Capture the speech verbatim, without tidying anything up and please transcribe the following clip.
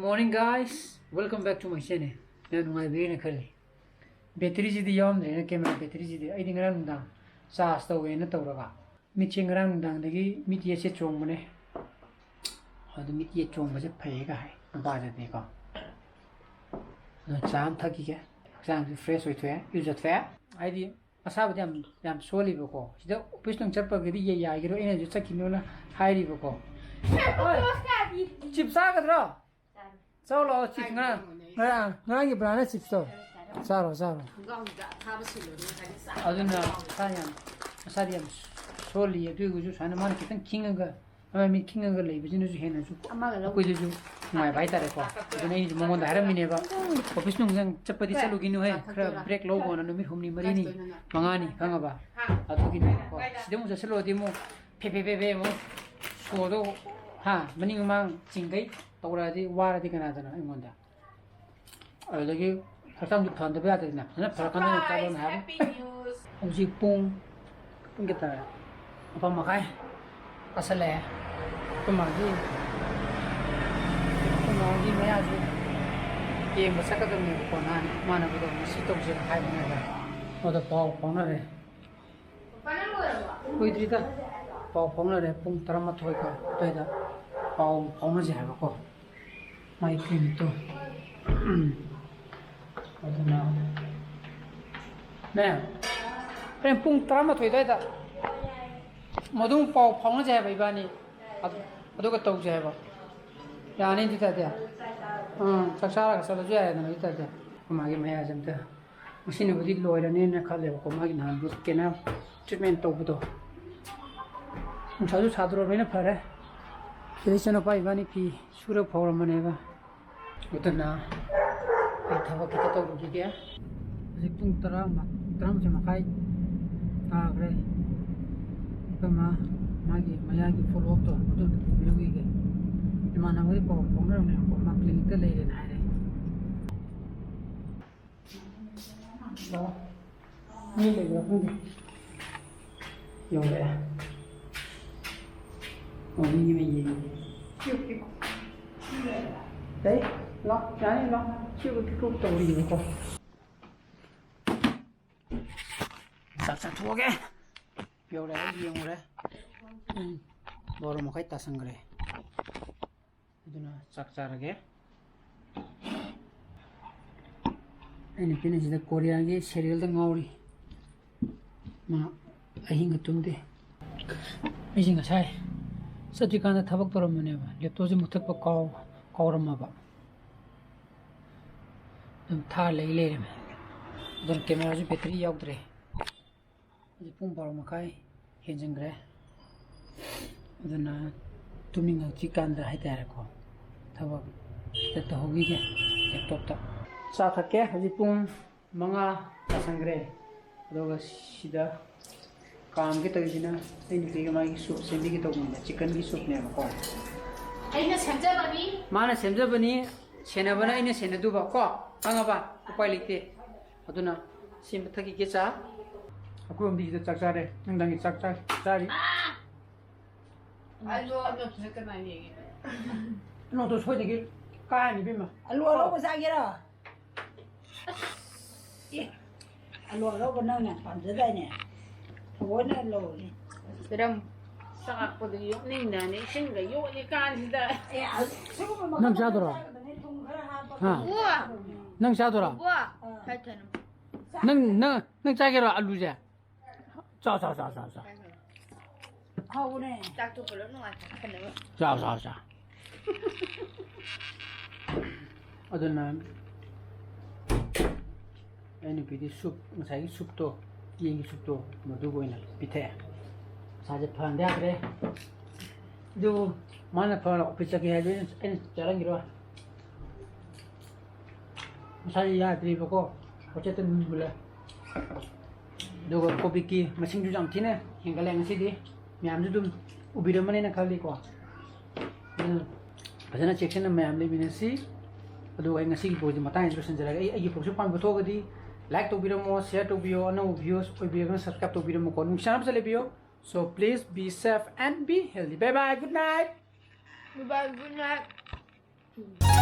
Morning guys, welcome back to my channel. ꯌꯥꯝ ꯅꯨꯡꯉꯥꯏꯕꯤꯔꯦꯅ ꯈꯜꯂꯤ꯫ ꯕꯦꯇ꯭ꯔꯤꯁꯤꯗꯤ ꯌꯥꯎꯔꯝꯗ꯭ꯔꯦꯅ, camera ꯕꯦꯇ꯭ꯔꯤꯁꯤꯗꯤ꯫ ꯑꯩꯗꯤ ꯉꯔꯥꯡ ꯅꯨꯡꯗꯥꯡ ꯆꯥꯔꯖ ꯇꯧꯒꯦꯅ ꯇꯧꯔꯒ ꯃꯤꯠꯁꯦ ꯉꯔꯥꯡ ꯅꯨꯡꯗꯥꯡꯗꯒꯤ ꯃꯤꯠ ꯌꯦꯠꯁꯦ ꯆꯣꯡꯕꯅꯦ꯫ ꯑꯗꯨ ꯃꯤꯠ ꯌꯦꯠ ꯆꯣꯡꯕꯁꯦ ꯐꯩꯌꯦꯒ ꯍꯥꯏ ꯅꯨꯄꯥꯗꯗꯤꯀꯣ꯫ ꯑꯗꯨꯅ ꯆꯥ ꯑꯃ ꯊꯛꯈꯤꯒꯦ꯫ ꯍꯛꯆꯥꯡꯁꯨ ꯐ꯭ꯔꯦꯁ ꯑꯣꯏꯊꯣꯛꯑꯦ, ꯏꯔꯨꯖꯊꯣꯛꯑꯦ꯫ ꯍꯥꯏꯗꯤ ꯃꯁꯥꯕꯨꯗꯤ ꯌꯥꯝ, ꯌꯥꯝ ꯁꯣꯜꯂꯤꯕꯀꯣ꯫ ꯁꯤꯗ ꯑꯣꯐꯤꯁ ꯅꯨꯡ ꯆꯠꯄꯒꯤꯗꯤ ꯌꯥ-, ꯌꯥꯒꯤꯔꯣꯏ, ꯑꯩꯅꯁꯨ ꯆꯠꯈꯤꯅꯣꯅ ꯍꯥꯏꯔꯤꯕꯀꯣ꯫ ꯆꯤꯞ ꯆꯥꯒꯗ꯭ꯔꯣ? ꯆꯥꯎ ꯂꯥꯛꯑꯣ, ꯆꯤꯞ ꯉꯔꯥꯡ, ꯉꯔꯥꯡ, ꯉꯔꯥꯡꯒꯤ ꯕ꯭ꯔꯥꯅ ꯆꯤꯞꯁꯇꯣ꯫ ꯆꯥꯔꯣ, ꯆꯥꯔꯣ꯫ ꯈꯣꯡꯒ꯭ꯔꯥꯎꯁꯤꯗ ꯑꯊꯥꯕ ꯁꯤꯜꯂꯨꯔꯦ ꯉꯁꯥꯏꯗꯤ ꯆꯥꯛ ꯑꯗꯨꯅ ꯃꯁꯥ ꯌꯥꯝ, ꯃꯁꯥꯗꯤ ꯌꯥꯝ ꯁꯣꯜꯂꯤ꯫ ꯑꯗꯨꯏꯒꯁꯨ ꯁꯨꯃꯥꯏꯅ ꯃꯥꯅ ꯈꯤꯇꯪ ꯈꯤꯡꯉꯒ, ꯑꯃ ꯃꯤ ꯈꯤꯡꯉꯒ ꯂꯩꯕꯁꯤꯅꯁꯨ ꯍꯦꯟꯅꯁꯨ ꯑꯃꯒ ꯂꯧ-, ꯑꯩꯈꯣꯏꯗꯁꯨ ꯅꯨꯡꯉꯥꯏꯕ ꯍꯥꯏꯇꯥꯔꯦꯀꯣ꯫ ꯑꯗꯨꯅ ꯑꯩꯅꯁꯨ ꯃꯉꯣꯟꯗ ꯍꯥꯏꯔꯝꯃꯤꯅꯦꯕ, "ꯑꯣꯐꯤꯁ ꯅꯨꯡꯗꯪ ꯆꯠꯄꯗꯤ ꯆꯠꯂꯨꯒꯤꯅꯨꯍꯦ, ꯈꯔ ꯕ꯭ꯔꯦꯛ ꯂꯧꯒꯣꯅ ꯅꯨꯃꯤꯠ ꯍꯨꯝꯅꯤ, ꯃꯔꯤꯅꯤ, ꯃꯉꯥꯅꯤ, ꯈꯪꯉꯕ?" ꯑꯗꯨꯒꯤꯅꯦꯕꯀꯣ꯫ ꯁꯤꯗ ꯑꯃꯨꯛ ꯆꯠꯁꯤꯜꯂꯨꯔꯗꯤ ꯑꯃꯨꯛ ꯐꯦ ꯐꯦ ꯐꯦ ꯐꯦ ꯑꯃꯨꯛ ꯁꯣꯗꯣ, ꯍꯥ, ꯃꯅꯤꯡ ꯃꯃꯥꯡ ꯆꯤꯡꯒꯩ ꯇꯧꯔꯛꯑꯗꯤ ꯋꯥꯔꯗꯤ ꯀꯅꯥꯗꯅꯣ ꯑꯩꯉꯣꯟꯗ? ꯑꯗꯨꯗꯒꯤ ꯍꯛꯆꯥꯡꯁꯨ ꯐꯍꯟꯗꯕ ꯌꯥꯗꯦꯗꯅ, ꯐꯖꯅ ꯐꯔꯀꯥꯟꯗ ꯑꯣꯏꯅ ꯆꯥꯕꯅ ꯍꯥꯏꯕ꯫ Surprise! Happy news! ꯍꯧꯖꯤꯛ ꯄꯨꯡ, ꯄꯨꯡ ꯀꯌꯥ ꯇꯥꯔꯦ? ꯃꯥꯄꯟ ꯃꯈꯥꯏ ꯇꯥꯁꯜꯂꯛꯑꯦ꯫ ꯑꯩꯈꯣꯏ ꯃꯥꯒꯤ, ꯑꯩꯈꯣꯏ ꯃꯥꯒꯤ ꯃꯌꯥꯁꯨ ꯌꯦꯡꯕ ꯆꯠꯀꯗꯕꯅꯦꯕꯀꯣ, ꯅꯍꯥꯟ ꯏꯃꯥꯟꯅꯕꯗꯣ ꯉꯁꯤ ꯇꯧꯁꯦꯅ ꯍꯥꯏꯕꯅꯦꯕ꯫ ꯑꯗꯣ ꯄꯥꯎ ꯐꯥꯎꯅꯔꯦ꯫ ꯀꯨꯏꯗ꯭ꯔꯤꯗ ꯄꯥꯎ ꯐꯥꯎꯅꯔꯦ, ꯄꯨꯡ ꯇꯔꯥꯃꯥꯊꯣꯏꯒ ꯑꯗꯨꯋꯥꯏꯗ ꯄꯥꯎ ꯐꯥꯎꯅꯁꯦ ꯍꯥꯏꯕꯀꯣ꯫ ꯃꯥꯏ ꯀ꯭ꯂꯤꯅꯤꯛꯇꯣ꯫ ꯑꯗꯨꯅ, ꯃꯦꯝ, ꯍꯣꯔꯦꯟ ꯄꯨꯡ ꯇꯔꯥꯃꯥꯊꯣꯏ ꯑꯗꯨꯋꯥꯏꯗ ꯃꯗꯨ ꯄꯥꯎ ꯐꯥꯎꯅꯁꯦ ꯍꯥꯏꯕ ꯏꯕꯥꯅꯤ꯫ ꯑꯗꯨ-, ꯑꯗꯨꯒ ꯇꯧꯁꯦ ꯍꯥꯏꯕ꯫ ꯌꯥꯅꯤ ꯑꯗꯨ ꯇꯥꯔꯗꯤ꯫ ꯑꯥ, ꯆꯥꯛ ꯆꯥꯔꯒ ꯆꯠꯂꯁꯨ ꯌꯥꯔꯦꯗꯅ ꯑꯗꯨ ꯇꯥꯔꯗꯤ꯫ ꯑꯩꯈꯣꯏ ꯃꯥꯒꯤ ꯃꯌꯥꯁꯦ ꯑꯝꯇ ꯉꯁꯤꯅꯕꯨꯗꯤ ꯂꯣꯏꯔꯅꯦꯅ ꯈꯜꯂꯦꯕꯀꯣ, ꯃꯥꯒꯤ ꯅꯍꯥꯟ ꯔꯨꯠ ꯀꯦꯅꯥꯜ ꯇ꯭ꯔꯤꯠꯃꯦꯟ ꯇꯧꯕꯗꯣ꯫ ꯅꯨꯡꯁꯥꯁꯨ ꯁꯥꯗ꯭ꯔꯣꯕꯅꯤꯅ ꯐꯔꯦ꯫ ꯁꯤꯗ ꯏꯆꯟꯅꯨꯄꯥ ꯏꯕꯥꯅꯤ ꯐꯤ ꯁꯨꯔ ꯐꯧꯔꯝꯕꯅꯦꯕ꯫ ꯑꯗꯨꯅ ꯑꯩ ꯊꯕꯛ ꯈꯤꯇ ꯇꯧꯔꯨꯈꯤꯒꯦ꯫ ꯍꯧꯖꯤꯛ ꯄꯨꯡ ꯇꯔꯥ, ꯇꯔꯥꯃꯥꯊꯣꯏ ꯃꯈꯥꯏ ꯇꯥꯈ꯭ꯔꯦ꯫ ꯑꯩꯈꯣꯏ ꯃꯥ, ꯃꯥꯒꯤ ꯃꯌꯥꯒꯤ ꯐꯣꯂꯣ ꯑꯞꯇꯣ ꯑꯗꯨ ꯂꯧꯈꯤꯒꯦ꯫ ꯏꯃꯥꯟꯅꯕꯒꯤ ꯄꯥꯎ ꯐꯥꯎꯅꯔꯝꯃꯦꯕꯀꯣ, ꯃꯥ ꯀ꯭ꯂꯤꯅꯤꯛꯇ ꯂꯩꯔꯦꯅ ꯍꯥꯏꯔꯦ꯫ ꯂꯥꯛꯑꯣ꯫ ꯃꯤ ꯂꯩꯕ꯭ꯔꯥ ꯈꯪꯗꯦ꯫ ꯌꯧꯔꯛꯑꯦ꯫ ꯑꯣ, ꯃꯤ ꯑꯃ ꯌꯦꯡꯉꯤ꯫ ꯂꯩ, ꯂꯥꯎ, ꯌꯥꯅꯤ, ꯂꯥꯎ꯫ ꯁꯤꯕꯨꯗꯤ ꯀꯣꯛ ꯇꯧꯔꯤꯅꯤꯀꯣ꯫ ꯆꯥꯛ ꯆꯥꯊꯣꯛꯑꯒꯦ꯫ ꯌꯧꯔꯦ, ꯑꯩ ꯌꯦꯡꯉꯨꯔꯦ꯫ ꯄꯨꯡ ꯕꯥꯔꯣ ꯃꯈꯥꯏ ꯇꯥꯁꯟꯈ꯭ꯔꯦ꯫ ꯑꯗꯨꯅ ꯆꯥꯛ ꯆꯥꯔꯒꯦ꯫ ꯑꯩ ꯅꯨꯄꯤꯅ ꯁꯤꯗ ꯀꯣꯔꯤꯌꯥꯒꯤ serialꯗ ꯉꯥꯎꯔꯤ꯫ ꯃꯥ ꯑꯍꯤꯡꯒ ꯇꯨꯝꯗꯦ꯫ ꯑꯩꯁꯦ ꯉꯁꯥꯏ ꯆꯠꯇ꯭ꯔꯤꯀꯥꯟꯗ ꯊꯕꯛ ꯇꯧꯔꯝꯕꯅꯦꯕ, laptopꯁꯦ ꯃꯨꯊꯠꯄ ꯀꯥꯎ-, ꯀꯥꯎꯔꯝꯃꯕ꯫ ꯑꯗꯨꯝ ꯊꯥ ꯂꯩ ꯂꯩꯔꯝꯃꯦ꯫ ꯑꯗꯨꯅ cameraꯁꯨ battery ꯌꯥꯎꯗ꯭ꯔꯦ꯫ ꯍꯧꯖꯤꯛ ꯄꯨꯡ ꯕꯥꯔꯣ ꯃꯈꯥꯏ ꯍꯦꯟꯖꯤꯟꯈ꯭ꯔꯦ꯫ ꯑꯗꯨꯅ ꯇꯨꯝꯅꯤꯡꯉꯛꯇ꯭ꯔꯤꯀꯥꯟꯗ ꯍꯥꯏꯇꯥꯔꯦꯀꯣ, ꯊꯕꯛ ꯈꯤꯇ ꯇꯧꯍꯧꯈꯤꯒꯦ laptopꯇ꯫ ꯆꯥ ꯊꯛꯀꯦ꯫ ꯍꯧꯖꯤꯛ ꯄꯨꯡ ꯃꯉꯥ ꯇꯥꯁꯟꯈ꯭ꯔꯦ꯫ ꯑꯗꯨꯒ ꯁꯤꯗ ꯀꯥꯝꯒꯦ ꯇꯧꯔꯤꯁꯤꯅ ꯑꯩ ꯅꯨꯄꯤꯒ ꯃꯥꯒꯤ soup ꯁꯦꯝꯕꯤꯒꯦ ꯇꯧꯕꯅꯤꯗ, chickenꯒꯤ soupꯅꯦꯕꯀꯣ꯫ ꯑꯩꯅ ꯁꯦꯝꯖꯕꯅꯤ꯫ ꯃꯥꯅ ꯁꯦꯝꯖꯕꯅꯤ, ꯁꯦꯟꯅꯕꯅ ꯑꯩꯅ ꯁꯦꯟꯅꯗꯨꯕ ꯀꯣ, ꯈꯪꯉꯕ? ꯎꯄꯥꯏ ꯂꯩꯇꯦ꯫ ꯑꯗꯨꯅ ꯁꯤ ꯑꯃ ꯊꯛꯈꯤꯒꯦ ꯆꯥ꯫ ꯑꯩꯈꯣꯏ ꯑꯍꯨꯝꯗꯤ ꯁꯤꯗ ꯆꯥꯛ ꯆꯥꯔꯦ, ꯅꯨꯡꯗꯥꯡꯒꯤ ꯆꯥꯛ ꯆꯥ-, ꯆꯥꯔꯤ꯫ ꯑꯗꯣ ꯑꯗꯣ ꯐꯖꯅ ꯀꯅꯥ ꯌꯦꯡꯉꯤ? ꯅꯣꯠꯇꯣ ꯁꯣꯏꯗꯒꯤ ꯀꯥꯔꯅꯤ ꯏꯕꯦꯝꯃ꯫ ꯑꯂꯨ ꯑꯉꯧꯕ ꯆꯥꯒꯦꯔꯣ? ꯑꯦ, ꯑꯂꯨ ꯑꯉꯧꯕ ꯅꯪꯅ ꯄꯥꯝꯖꯗꯥꯏꯅꯦ? ꯊꯑꯣꯏꯅ ꯂꯧꯔꯨꯅꯤ꯫ ꯄꯤꯔꯝ꯫ ꯆꯥꯛꯄꯗ ꯌꯣꯠꯅꯤꯡꯗꯅ ꯏꯁꯤꯡꯗ ꯌꯣꯠꯂꯤ ꯀꯥꯟꯁꯤꯗ꯫ ꯑꯦ, ꯑ-, ꯁꯤꯒꯨꯝꯕ ꯃꯈꯜ ꯅꯪ ꯃꯈꯜ ꯆꯥꯗꯣꯏꯔꯣ? ꯆꯥꯒꯗꯕꯅꯦ, ꯊꯨꯝ ꯈꯔ ꯍꯥꯞꯄꯒ ꯍꯥ? ꯆꯥꯒꯗꯕꯅꯦ꯫ ꯅꯪ ꯆꯥꯗꯣꯏꯔꯣ? ꯕꯨ! ꯍꯥ꯫ ꯅꯪ, ꯅꯪ, ꯅꯪ ꯆꯥꯒꯦꯔꯣ ꯑꯂꯨꯁꯦ? ꯆꯥꯎ, ꯆꯥꯎ, ꯆꯥꯎ, ꯆꯥꯎ, ꯆꯥꯎ꯫ ꯍꯥꯎꯕꯅꯦ꯫ ꯆꯥꯛꯇꯣ ꯄꯨꯂꯞ ꯅꯨꯡꯉꯥꯏ ꯆꯥꯛꯈꯠꯅꯕ꯫ ꯆꯥꯎ, ꯆꯥꯎ, ꯆꯥꯎ꯫ ꯑꯗꯨꯅ ꯑꯩ ꯅꯨꯄꯤꯗꯤ soup, ꯉꯁꯥꯏꯒꯤ soupꯇꯣ, ꯌꯦꯟꯒꯤ soupꯇꯣ, ꯃꯗꯨꯒ ꯑꯣꯏꯅ ꯄꯤꯊꯛꯑꯦ꯫ ꯃꯁꯥꯁꯦ ꯐꯍꯟꯗ ꯌꯥꯗ꯭ꯔꯦ꯫ ꯑꯗꯨꯕꯨ ꯃꯥꯅ ꯐꯅ office ꯆꯠꯀꯦ ꯍꯥꯏꯔꯁꯨ ꯑꯩꯅ, ꯑꯩꯅ ꯆꯠꯍꯟꯈꯤꯔꯣꯏ꯫ ꯃꯁꯥꯁꯦ ꯌꯥꯗ꯭ꯔꯤꯕꯀꯣ, ꯄꯣꯠꯆꯩꯇ ꯅꯨꯡꯁꯤꯜꯂꯦ꯫ ꯑꯗꯨꯒ ꯀꯣꯕꯤꯛꯀꯤ ꯃꯁꯤꯡꯁꯨ ꯌꯥꯝ ꯊꯤꯅ ꯍꯦꯟꯒꯠꯂꯦ ꯉꯁꯤꯗꯤ, ꯃꯌꯥꯝꯁꯨ ꯑꯗꯨꯝ ꯎꯕꯤꯔꯝꯃꯅꯤꯅ ꯈꯜꯂꯤꯀꯣ꯫ ꯑꯗꯨꯅ ꯐꯖꯅ ꯆꯦꯛꯁꯤꯟꯅ ꯃꯌꯥꯝ ꯂꯩꯃꯤꯟꯅꯁꯤ꯫ ꯑꯗꯨꯒ ꯑꯩ ꯉꯁꯤꯒꯤ vlogꯁꯦ ꯃꯇꯥꯡ ꯑꯁꯤꯗ ꯂꯣꯏꯁꯤꯟꯖꯔꯒꯦ꯫ ꯑꯩ, ꯑꯩꯒꯤ vlogꯁꯦ ꯄꯥꯝꯕ ꯊꯣꯛꯑꯒꯗꯤ like ꯇꯧꯕꯤꯔꯝꯃꯣ, share ꯇꯧꯕꯤꯌꯣ, ꯑꯅꯧꯕ viewers ꯑꯣꯏꯕꯤꯔꯒꯅ subscribe ꯇꯧꯕꯤꯔꯝꯃꯨꯀꯣ꯫ ꯅꯨꯡꯁꯤꯆꯥꯟꯅꯕꯁꯦ ꯂꯩꯕꯤꯌꯣ꯫ So please be safe and be healthy. Bye bye, good night. Bye bye, good night.